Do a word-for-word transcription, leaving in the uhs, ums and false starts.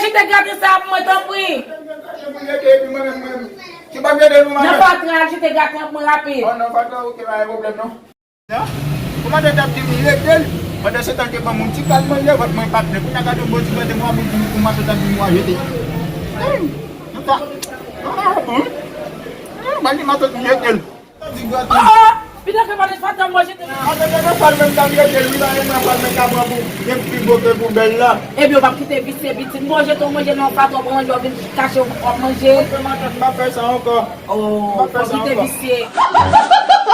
Jete graten sa pou mwen, tanpri. Jete pou jete, epi mwen menm, mwen menm. Se pa jete nou, madanm. Nan fatra, jete graten pou mwen rapid. Oh non, fatra, ok, pa gen pwoblèm non. Non? Kòman te t ap di m jete l? Pandan se tan, l te ban m yon ti kal manje, vant mwen pa plen. Kounye a, gade yon bon ti graten mwa, pou di m, pou matant ap di m mwa jete. Hmm, nou ta. Ah, bon. Hmm, ban li matant m jete l. Di graten. Oh, oh! Pita ke pa de fatra, mwen jete. Atè, atè, atè, fal menm ka jete l, wi, la, e mwen fal menm ka pran pou, gen pi gwo ke poubèl la. Ebyen, w p ap kite visye pitit. Mwen jete w manje nan yon fatra, w pran manje, w vin kache w ap manje. Ok, matant, m p ap fè sa ankò. Oh, m p ap fè sa ankò. Fò kite visye.